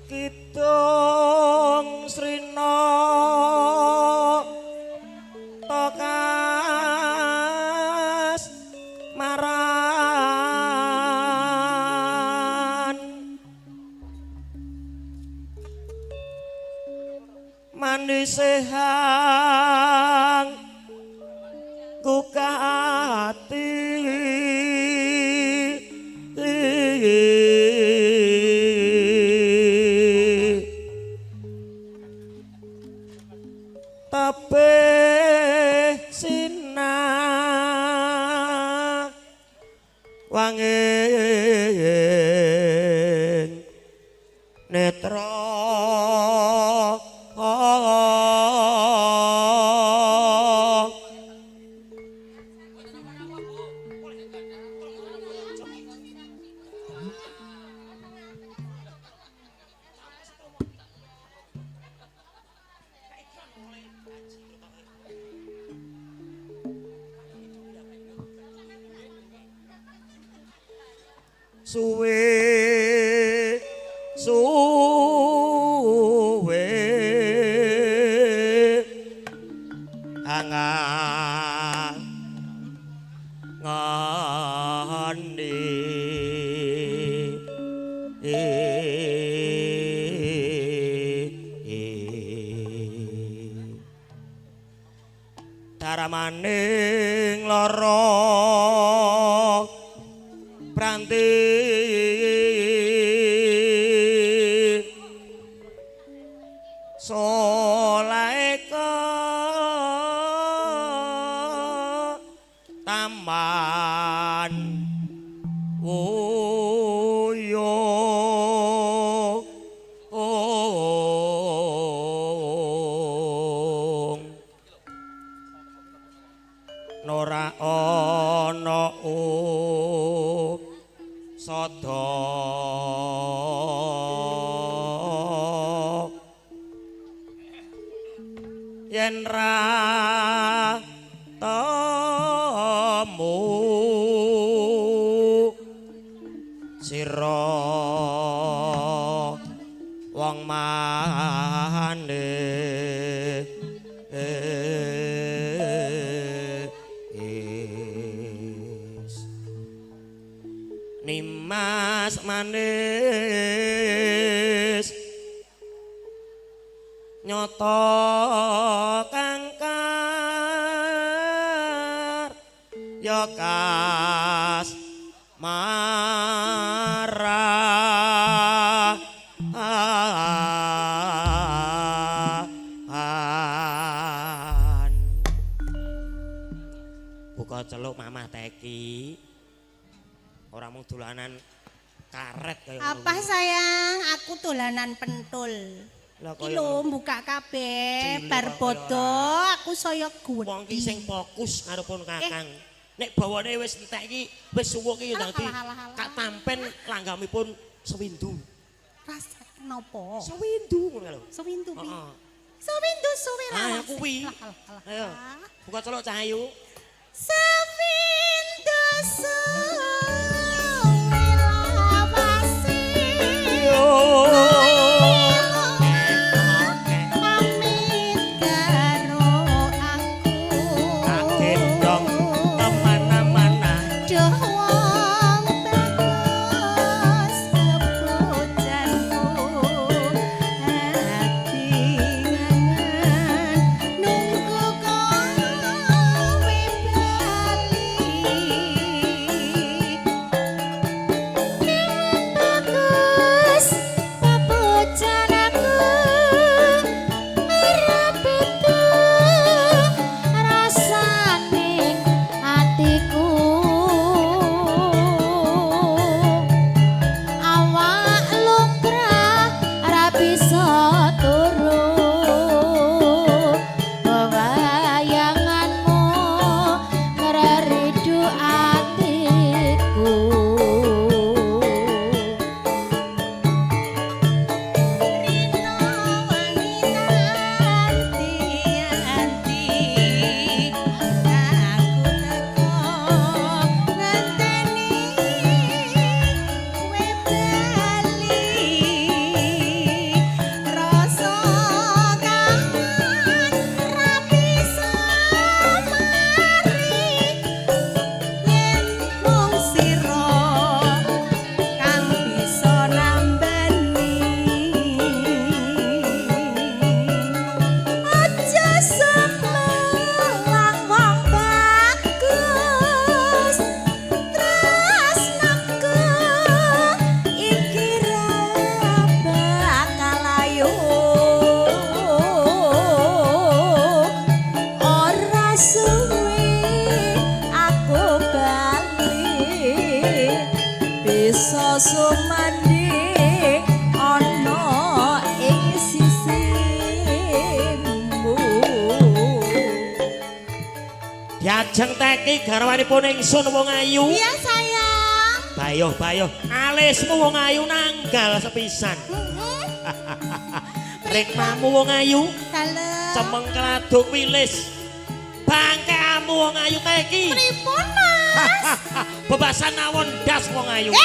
Kidung Srina Tokas maran manisehang kukati tebih sinah wanging netra. Suwe suwe angan ngani daramaning lara pranti solaeka taman wuyo nora ana sada yen ra temu sira wong manis. Nimas manis nyoto kangkar ya kas marah buka celuk Mamah Teki. Ora mung dolanan karet kaya ngono. Apa sayang, aku dolanan pentul. Iki lho buka kabeh bar bodho aku saya guwedi. Wong ki sing fokus karo pun Kakang. Nek bawane wis entek iki wis suwuk iki dadi kak tampen langgamipun sewindu. Rasa napa? Sewindu ngono lho. Sewindu piye? Sewindu suwe lawas. Ah kuwi. Ayo. Buka celuk Cahayu. Sewindu suwe lawase. Pamit karo aku. Tak gendong kemana-mana. Duh wong bagus kebojanku. Ati ngangen nunggu kowe bali. Sumanding ana ing sisimu. Diajeng teki garwanipun ingsun wong ayu. Iya sayang. Bayoh-bayoh alismu wong ayu nanggal sepisan. Rikmamu wong ayu Dalem. Cemeng keladuk wilis. Bangkeamu wong ayu teki. Pripun Mas? Bebasan awon das wong ayu.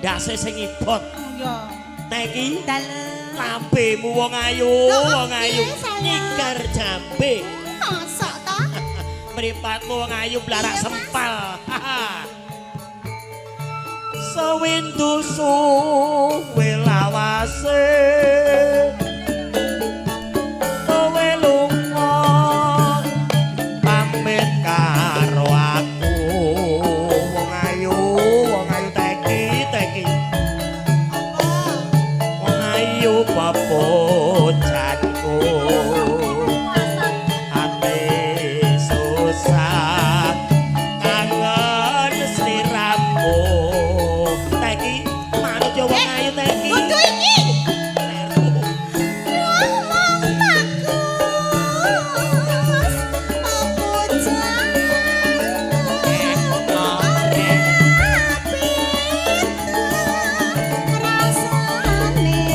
Dase sing ibot. Iya. Teki. Dalem. Lambemu wong ayu, wong ayu nyigar jambe. Mosok ta? Mripatmu wong ayu blarak sempal. Sewindu suwe lawase kowe lunga pamit karo aku wong ayu teki teki. Wong ayu pepujanku ate susah kangen sliramu. Teki manut yo wong ayu teki. Kudu iki. Ngomong bagus pepujanku rasane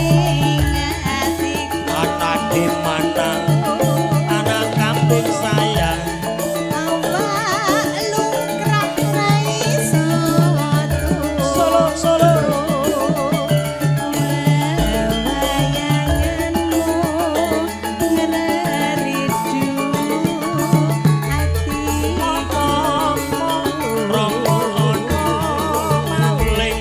atiku. Ana di mana anak kambing sayang Awak lungkrah ra iso turu. Solo solo Wayanganmu ngreridu atiku. Romo ana maling.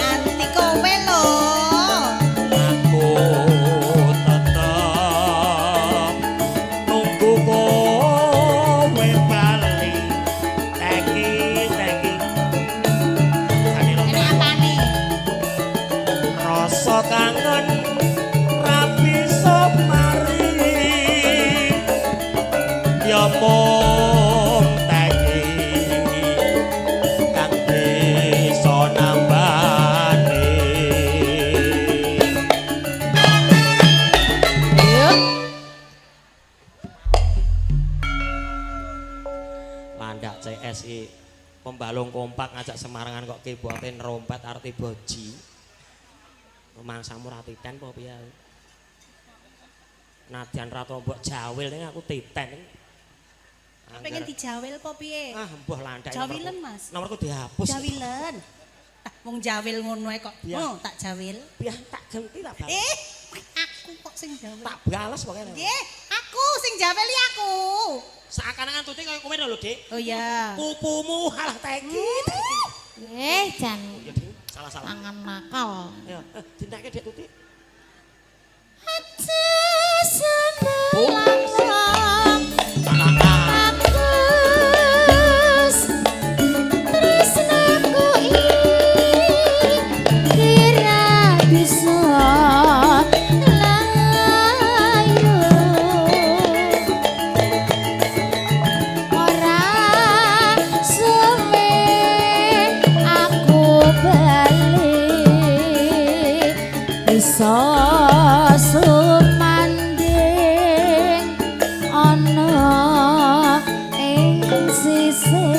Anti kowe lho. Aku tetep nunggu kowe bali. Teki teki. Jane lho. Ini apane? Rasa kangen ra bisa mari. Ya mung teki kang bisa nambani. Landak CS iki pembalung kompak ngajak Semarangan kok keyboarde nerompet arti boji. Mangsamu ra titen apa piye? Nadyan ra tau mbok jawil ning aku titen. Pengen dijawil apa piye? Ah, mbuh landak. Jawilen, Mas. Nomorku dihapus. Jawilen. Ah, wong jawil ngono ae kok. Biar. Oh, tak jawil. Biar tak ganti tak bales. Aku kok sing jawil. Tak bales pokoke. Nggih, aku sing jawil iki aku. Seakan-akan tuti kaya kowe lho, Dik. Oh iya. Pupumu halah teki. Teki. Jan Ya, Dik. Salah-salah. tangan nakal. Ayo, dintake Dik Tuti. Aja semelang Salah. bagus tresnaku iki ra bisa layu. Ora suwe aku bali bisa sumanding ana ing sisihmu.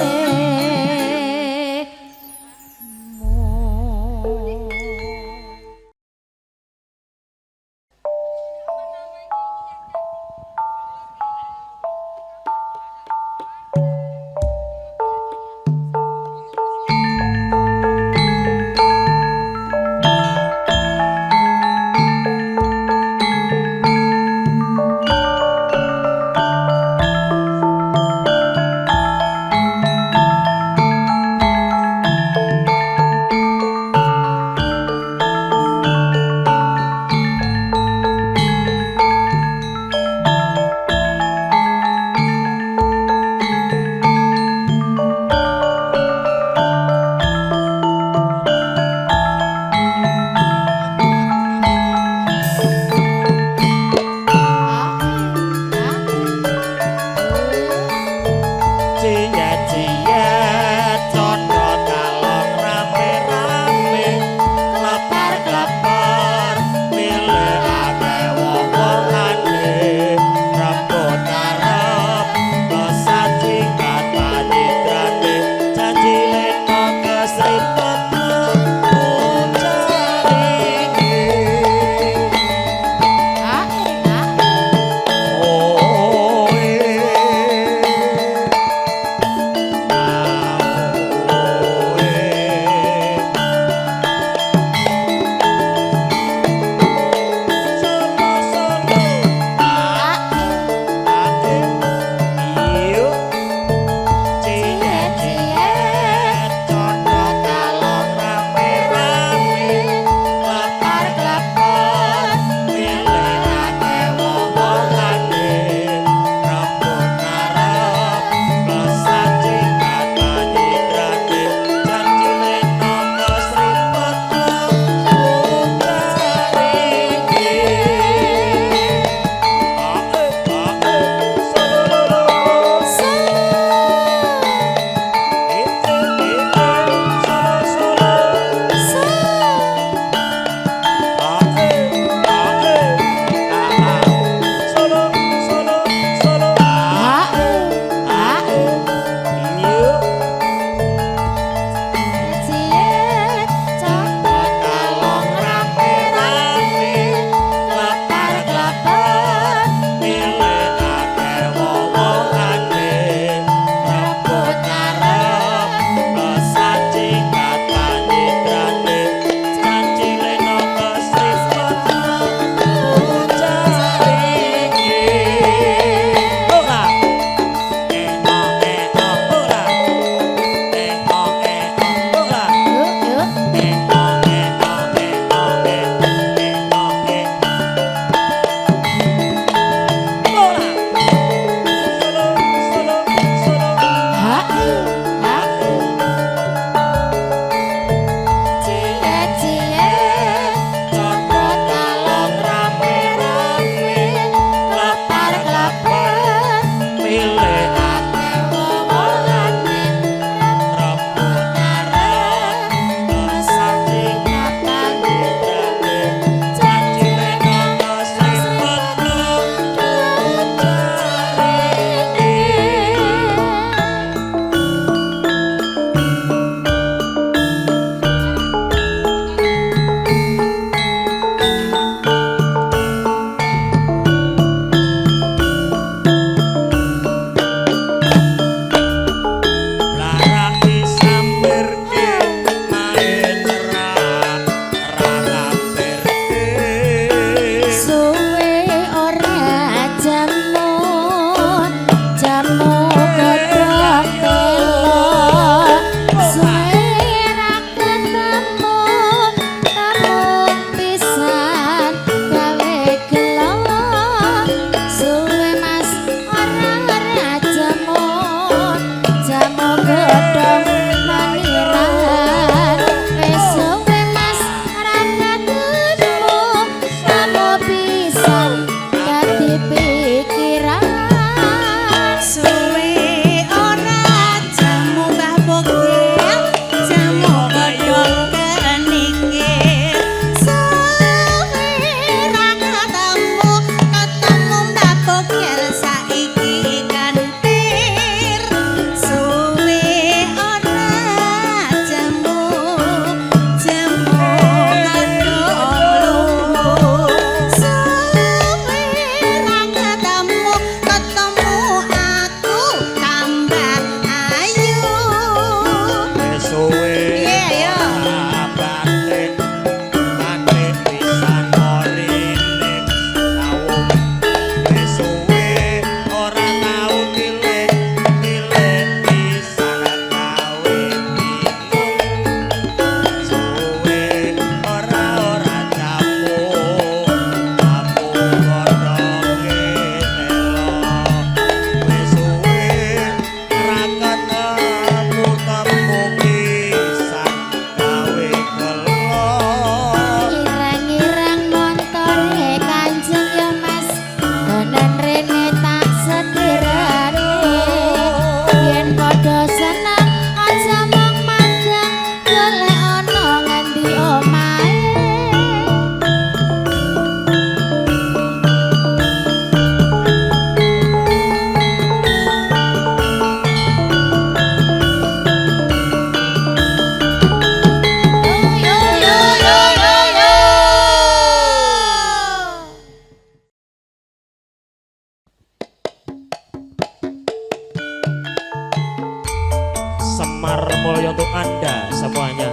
Semar Mulyo untuk Anda semuanya.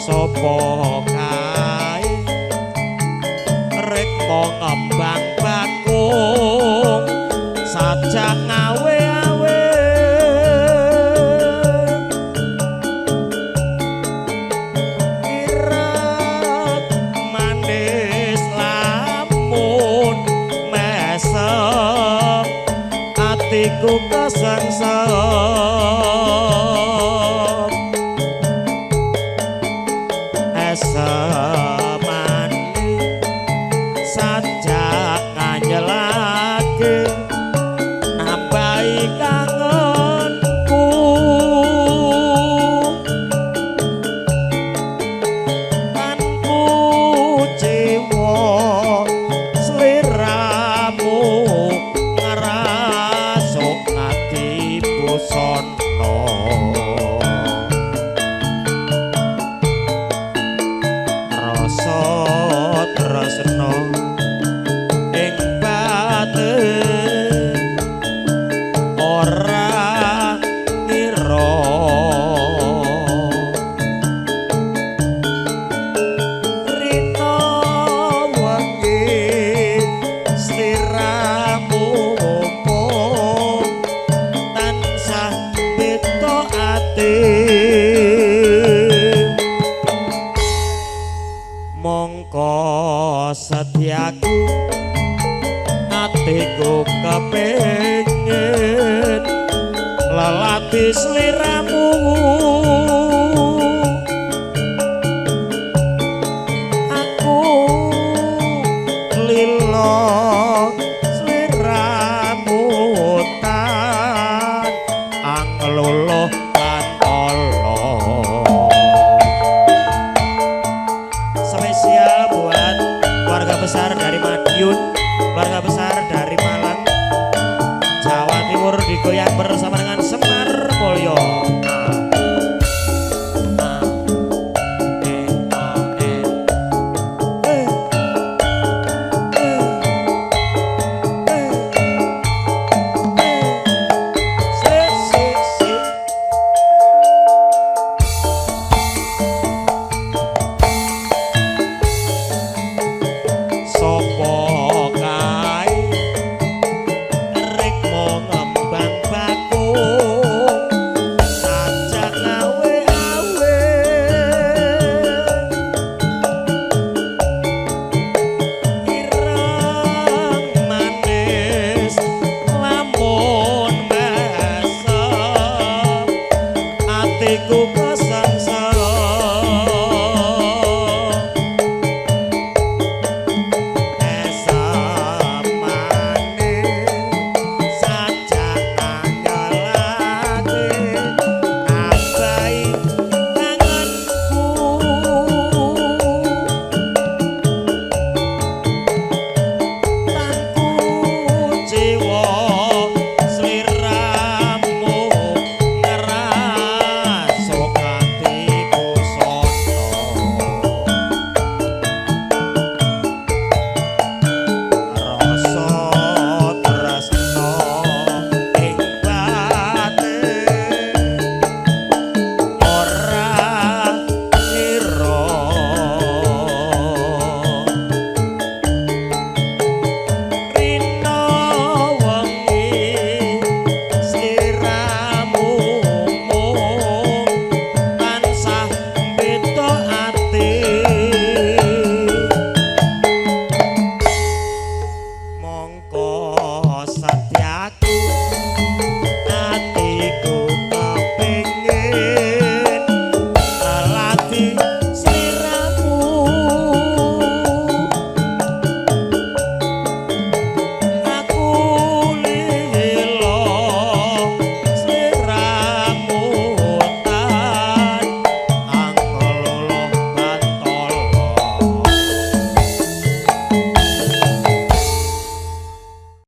Sopo kae rikma ngembang bakung sajak ngawe-awe irat manis lamun mesem atiku kesengsem semani sajak nganyelake nambahi kangenku tanku jiwa sliramu ngrasuk ati busana rasa tresna ing batin ora ngira rina wengi sliramu mung tansah beta ati mongko setiaku atiku kepengin lelati sliramu aku lilo sliramu tan angluluh lan ala. Spesial buat keluarga besar dari Madiun, keluarga besar dari Malang, Jawa Timur digoyang bersama dengan Semar.